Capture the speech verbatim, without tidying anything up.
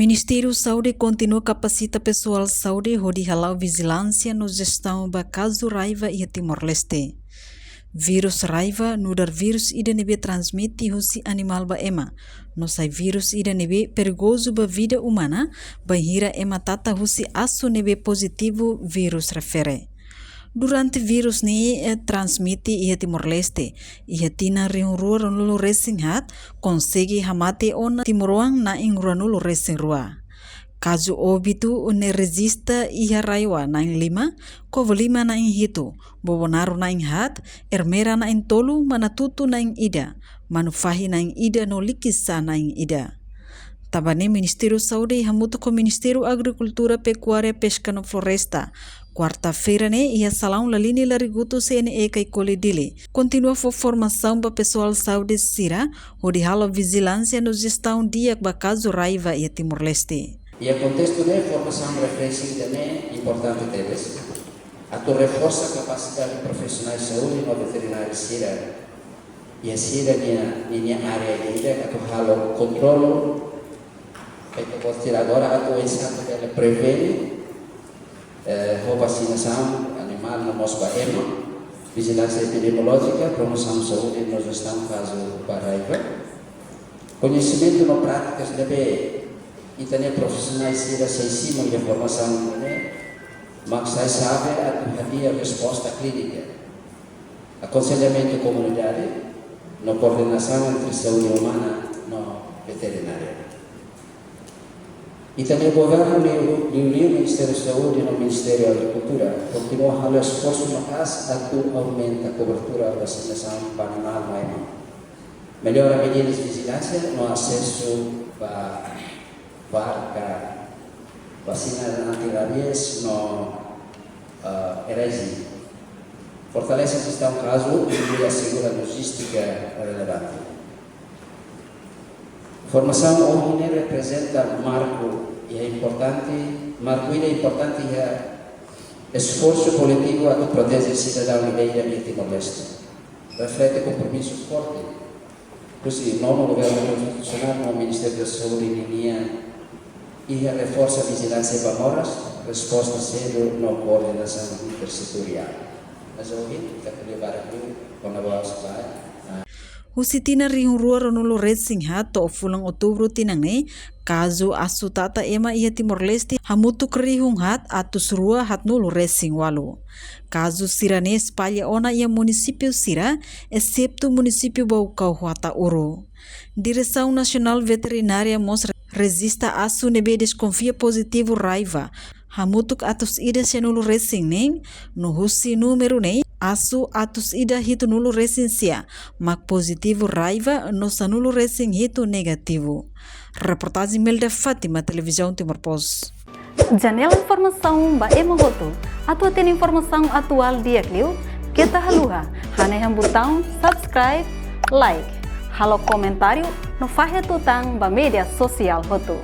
Ministériu Saúde kontinua kapasita pesoál saúde hodi hala'o vijilánsia no jestaun ba kazu raiva iha Timor-Leste. Vírus raiva nu'udar vírus ida ne'ebé transmite husi animál ba ema, no sai vírus ida ne'ebé perigozu ba vida umana, bainhira ema tata husi asu ne'ebé pozitivu vírus refere. Durante vírus ne'e, eh, transmite iha Timor-Leste, iha tinan rihun rua ruanulu resin haat, konsege hamate ona timoroan na'in ruanulu resin rua. Kazu óbitu ne'e rejista iha RAEOA na'in lima, Covalima na'in hitu, Bobonaro na'in haat, Ermera na'in tolu, Manatuto na'in ida, Manufahi na'in ida no Likisá na'in ida. Tanba ne'e Ministériu Saúde hamutuk ho Ministériu Agrikultura, Pekuária, Peska no Floresta, kuarta-feira ne'e iha Salaun Laline Larigutu C N E Caicoli Dili, kontinua fó formasaun ba pesoál saúde sira hodi halo vijilánsia no jestaun di'ak ba kazu raiva iha Timor-Leste. Iha kontestu ne'e, formasaun refere-se ida-ne'e importante tebes, atu reforsa kapasidade profisionál saúde no veterináriu sira. Iha sira-nia, ninia área ida atu halo kontrolu, feto bostir agora atu ensina bele prevene, eh, ho vasinasaun animál no mós ba ema, vijilánsia epidemiolójika, promosaun saúde no jestaun kazu ba raiva. Koñesimentu no prátikas ne'ebé ita-nia profisionál sira sei simu iha formasaun ne'e, mak sai xave atu hadi'a resposta klínika, akonsellamentu komunidade, no koordenasaun entre saúde umana no veterinária. Ita-nia governu liu, liuliu Ministériu Saúde no Ministériu Agrikultura kontinua halo esforsu maka'as atu aumenta kobertura vasinasaun ba animál no ema, mellora medidas vijilánsia no asesu ba barka, vasina anti-rabies no, ah, R S I. Fortalese jestaun kazu, inklui asegura lojístika relevante. Formasaun ohin ne'e reprezenta marku ida importante, marku ida importante iha esforsu koletivu atu proteje sidadaun ida-idak iha Timor-Leste. Reflete kompromisu forte husi Nono Governu Konstitusionál no Ministériu Saúde nian iha reforsa vijilánsia ba moras, resposta sedu no koordenasaun intersetoriál. Mas ohin, ita ko'alia barak liu kona-ba ospedál. Husi tinan rihun rua ruanulu resin haat to'o fulan Outubru tinan ne'e, kazu asu tata ema iha Timor-Leste hamutuk rihun haat atus rua haatnulu resin ualu. Kazu sira-ne'e espalla ona iha munisípiu sira, eseptu munisípiu Baucau ho Ataúro. Diresaun Nasionál Veterinária mós rejista asu ne'ebé deskonfia pozitivu raiva hamutuk atus ida sianulu resin neen, no husi númeru ne'e, asu atus ida hitunulu resin sia mak pozitivu raiva no sanulu resin hitu negativu. Reportajen Melda Fátima, Televizaun Timor Post. Janela informasaun ba ema hotu. Atu hatene informasaun atuál di'ak liu, keta haluha hanehan butaun subscribe, like, halo komentáriu no fahe tutan ba média sosiál hotu.